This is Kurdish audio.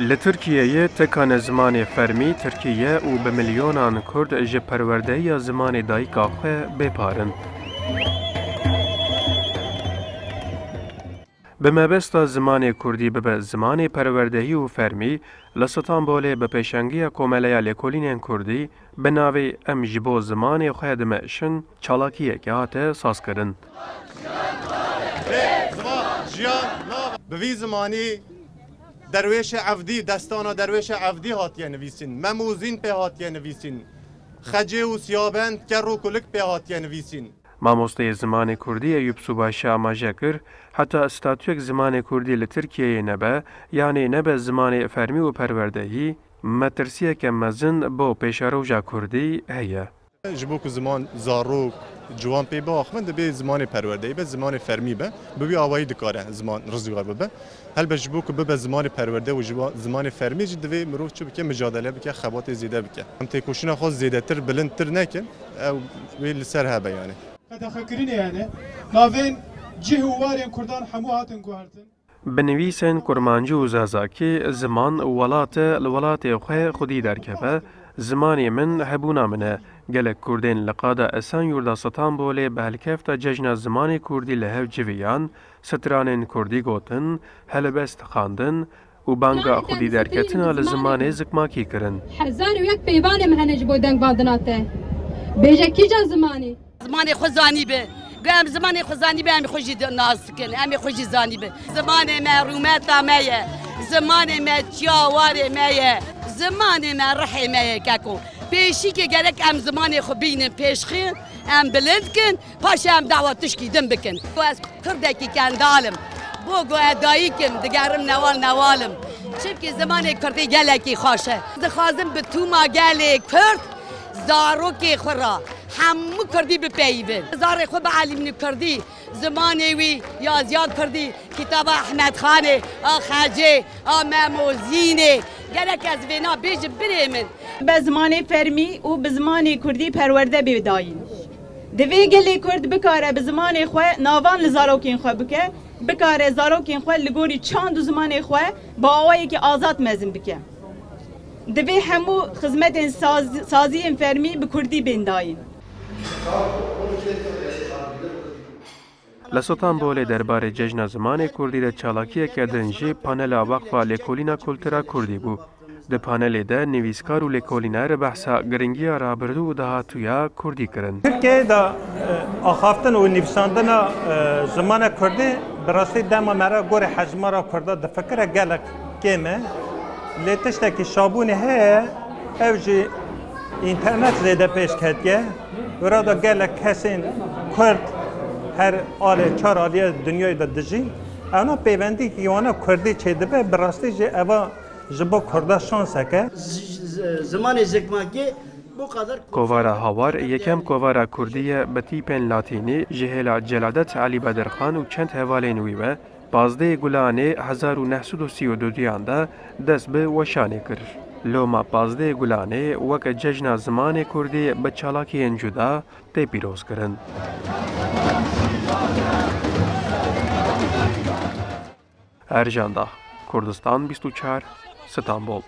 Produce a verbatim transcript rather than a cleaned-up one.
Li Tirkiyeyê tekane zimanê fermî tirkî ye û bi milyonan Kurd ji perwerdehiya zimanê dayika xwe bê par in. Bi mebesta zimanê kurdî bibe zimanê perwerdehî û fermî, li Stenbolê bi pêşengiya Komeleya Lêkolînên Kurdî bi navê Em ji bo zimanê xwe dimeşin çalakiyeke hate sazkirin. Bi vî zimanî derwêşê Evdî, destana derwêşê Evdî hatiye nivîsîn, Mem û Zîn pê hatiye nivîsîn, Xecê û Siyabend, Ker û Kulik pê hatiye nivîsîn. Mamosteyê zimanê kurdî Eyûp Subaşi amaje kir, heta statuyek zimanê kurdî li Tirkiyeyê nebe, yanî nebe zimanê fermî û perwerdehî, metirsiyeke mezin bo pêşeroja kurdî heye. Ji bo ku ziman zarok, ciwan pê biaxivin, divê zimanê perwerdehî be, zimanê fermî be. Bi wî awayî dikare ziman rizgar bibe. Helbet ji bo ku bibe zimanê perwerde û ji wa-, zimanê fermî jî divê mirov çi bike, micadele bike, xebatê zêde bike. Em têkoşîna xwe zêdetir, bilindtir nekin, ew wê li ser hebe yanî. Qedexekirinê hene navên cih û warên Kurdan hemû hatin guhertin. Bi nivîsên kurmancî û zazakî, ziman, welat e, li welatê xwe xwedî derkeve, zimanê min hebûna min e. Gelek Kurdên li qada Esenyurda Stenbolê bi helkefta Cejna Zimanê Kurdî li hev civiyan, stranên kurdî gotin, helbest xwendin û banga xwedî derketina li zimanê zikmakî kirin. Hezar û yek peyvanê me hene ji bo dengbandina te. Bêje kîjan zimanî? Zimanê xwe zanîbe. Gu em zimanê xwe zanîbe, em xwe jî di-, nas dikin, em ê xwe jî zanîbe. Zimanê me rûmeta me ye. Zimanê me çiya warê me ye. Zimanê me rihê me ye keko. Pêşîkê gerek em zimanê xwe bînin pêşxî, em bilind kin, paşê em dawa tişkî din bikin. Gu ez kurdekî kendal im. Bo gu ez dayik im, digerim newal newal im. Çimkî zimanê kurdî gelekî xweş e. Dixwazim bi tûma gelê kurd zarokê xwe re hemû kurdî bipeyivin. Zarê xwe bielîmin kurdî, zimanê wî ya ziya kurdî, kitaba Ehmed Xanê, a Xecê, a Mem û Zînê. Gerek ez vêna bêjim birê min. Bi zimanê fermî û bi zimanê kurdî perwerde bê dayîn. Divê gelê kurd bikare bi zimanê xwe navan li zarokên xwe bike, bikare zarokên xwe li gorî çand û zimanê xwe bi awayekî azad mezin bike. Divê hemû xizmetên saz-, saziyên fermî bi kurdî bên dayîn. Li Stenbolê derbarê Cejna Zimanê Kurdî de çalakiyeke din jî panela Weqfa Lêkolîna Kultura Kurdî bû. Di panelê de nivîskar û lêkolîner behsa giringiya rabirdû û dahatûya kurdî kirin. Tirkiyeyê de, e, axaftin û nivîsandina, e, zimanê kurdî bi rastî dema me re gorî hejmara kurda difikire gelek kêm e. Lê tiştekî şabûnê heye, ew jî înternet zêde pêş ketiye. Wira da gelek kesên kurd her alê çar aliyê dinyayê de dijîn. Ewna pêvendî ki wana kurdî çêdibe, bi rastî jî eva ji bo kurda şansek e. Z-, z-, zimanê zikmakê bu kadar. Kovara Hawar yekem kovara kurdî ye bi tîpên latînî ji hêla Celadet Elî Bedirxan û çend hevalên wî ve pazdehê Gulanê hezar û neh sed û sî û duduyan de dest bi weşanê kir. Loma pazdehê Gulanê weke Cejna Zimanê Kurdî bi çalakiyên cuda tê pîrozkirin. Ercan Dağ, Kurdistan bîst û çar, Stenbol.